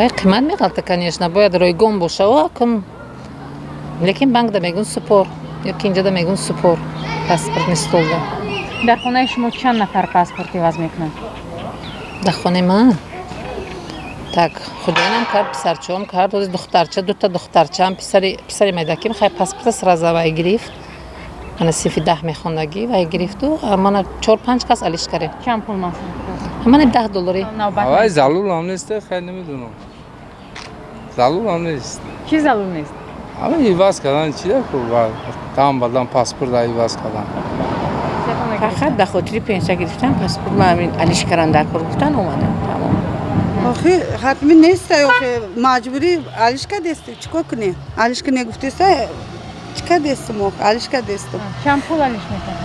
Хай, қимат меғалта, конечно, бояд ройгон боша акун, лекин банкда мегӯн супор ё ки инҷода мегӯн супор, паспортный столда. Дар хонаи шумо чанд нафар паспорт иваз мекунанд? Дар хонаи ман так худоинам кард, писарчаом кард, ози духтарча, дута духтарчаам, писари майдаким хай паспорта сразу вай гирифт, ана синфи 10 мехондагӣ, вай гирифту мана чор панҷ кас алиш кардем. Чанд пул масраф? Мана 10 доллари. Навбат? Авай залулам нест, хай, намедонам, залулам нест. Чӣ залул нест? Ама иваз кардан чи ку, там бадан паспорт иваз кардан. Фақат ба хотири пенсия гирифтан паспорт ма ҳамин алиш кардан дар кор гуфтан, омадам, тамом. Охи, ҳатмӣ неста, охи, маҷбурӣ алиш кардестем, чӣ кор кунем? Алиш куне гуфтеста, чӣ кардестем, охи, алиш кардестем. Чанд пул алиш мекунад?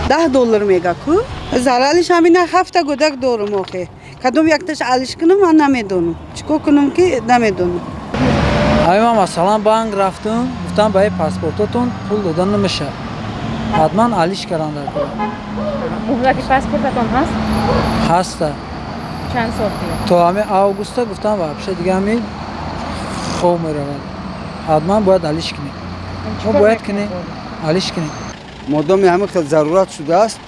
10 доллар мега ку, заралиш ҳамина. Ҳафта гӯдак дорум, охи, кадом якташ алиш кунам, ман намедонам, чӣ кор кунам, ки намедонам. Ҳамин ман, масалан, банк рафтам, гуфтам, ба паспортотон пул дода намешавад, ҳатман алиш кардан дар кора. Муҳлати паспортатон ҳаст? Ҳаста. Чанд сол дига? То ҳамин августа гуфтам, вообще дига ҳамин хоб меравад, ҳатман бояд алиш кунем. Мо бояд кунем, алиш кунем. Модоми ҳамин хел зарурат шудааст,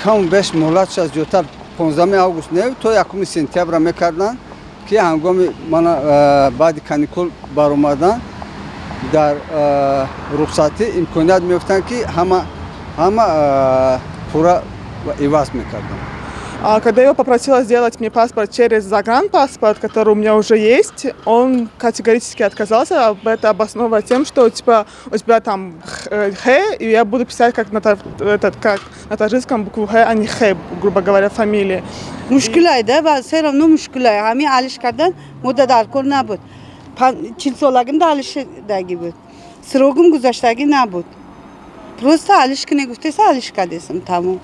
каму беш муҳлатш аз зиёдтар 15 август не, то 1 сентябра мекарданд, ки ҳангоми мана баъди каникул баромадан дар рухсатӣ имконият меёфтанд, ки ҳама пурра иваз мекарданд. А когда я его попросила сделать мне паспорт через загранпаспорт, который у меня уже есть, он категорически отказался, об это обосновывая тем, что типа у тебя там Х, и я буду писать как на, этот, как на таджикском букву Х, а не Х, грубо говоря, фамилии. Мушкилай да, ва все равно мушкилай. Ҳамин алиш кардан мудда дар кор набуд. 40 солагимда алишдаги буд, срок ум гузаштагӣ набуд, просто алиш куне гуфтеса, алиш кардесам, тамом.